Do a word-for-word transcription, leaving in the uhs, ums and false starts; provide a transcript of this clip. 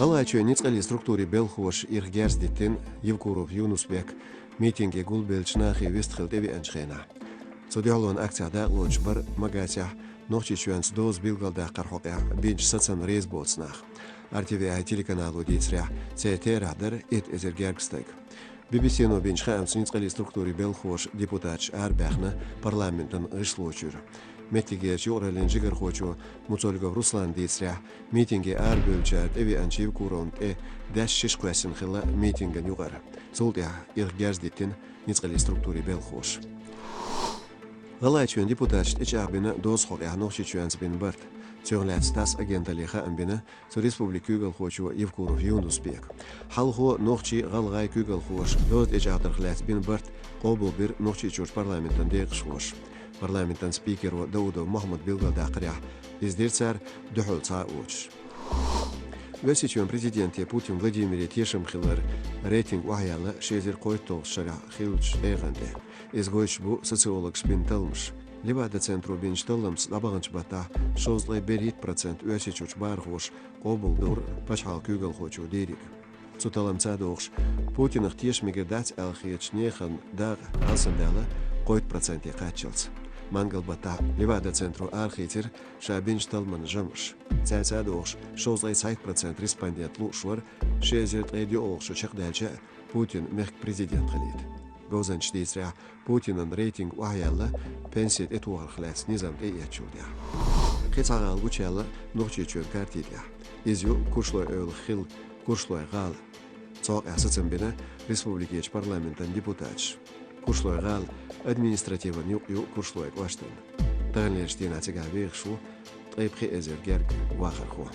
ГӀалгӀайчоь ницкъаллин структурийн белхалоша ирх герз диттина Евкуров Юнус-Бек митинге гулбеллачу нахе вистхила тӀевеанчу хенахь. Цу дуьхьалонан акцехь дакъалоцуш бара Магасехь Нохчийчоьнца доза билгалдаккхарна хьокъехь бинчу сацамна реза боцу нах. Ар Т В Ай телеканало дийцарехь, церан терахь дара итт эзар гергга стаг. Би-Би-Сино бинчу хаамца, ницкъаллин структурийн белхалоша депутаташ арабаьхна парламентан гӀишло чуьра. Меттигерчу юкъараллин жигархочо Муцольгов Руслана дийцарехь, митинге арабевллачара тӀевеанчу Евкуровна тӀе даьсса шиша кхоьссина хилла митинган юкъара. Цул тӀаьхьа ирх герз диттина ницкъаллин структурийн белхалоша. ГӀалгӀайчоьнан депутаташна тӀечӀагӀбина доза хьокъехь Нохчийчоьнца бина барт. Цунах лаьцна ТАСС агенталле хаам бина цу республикин куьйгалхочо Евкуров Юнус-Бека. Хьалхо нохчий, гӀалгӀай куьйгалхоша доза тӀечӀагӀдарх лаьцна бина барт къобалбира Нохчийчуьрчу парламентан декъашхоша. Парламентан спикеро Даудов Мохьмада билгалдаккхарехь, иза дира цара дуьхьал цхьа а воцуш. Оьрсийчоьнан президенте Путин Владимире тешам хилар рейтинг охьаяьлла ши эзар кхойтталгӀачу шарахь хиллачу тӀегӀан тӀе. Иза гойтуш бу социологаша бина талламаш. Левада-центро бинчу талламца дӀабаханчу баттахь шовзткъе берхӀитта процент Оьрсийчуьрчу бахархоша къобалдора пачхьалкхан куьйгалхочо дийриг. Цу талламца догӀуш, Путинах теша мегар дац аьлла хетачу нехан дакъа хьалсандаьлла кхойтта проценте кхаччалц. Мангал баттахь Левада-центро арахийцира ша бинчу талламан жамӀаш. Цаьрца догӀуш, шовзткъе цхьайтта процент респондент лууш вара, ши эзар ткъе диъолгӀачу шо чекхдаьлча а, Путин мехкан президент хилийта. Говзанчаша дийцарехь, Путинан рейтинг охьаяьлла пенси тӀетохарх лаьцна низам тӀеэцначул тӀаьхьа. Кхин цхьа гӀала гучуяьлла Нохчийчоьнан карти тӀехь. Иза ю Куршлой-Эвлахь хилла Куршлой-гӀала. Цу хьокъехь сацам бина республикерчу парламентан депутаташа. Куршлой-гӀала административан юкъ ю Куршлой кӀоштан. Таханлерчу дийнахь цигахь вехаш ву ткъе пхи эзар гергга вахархо.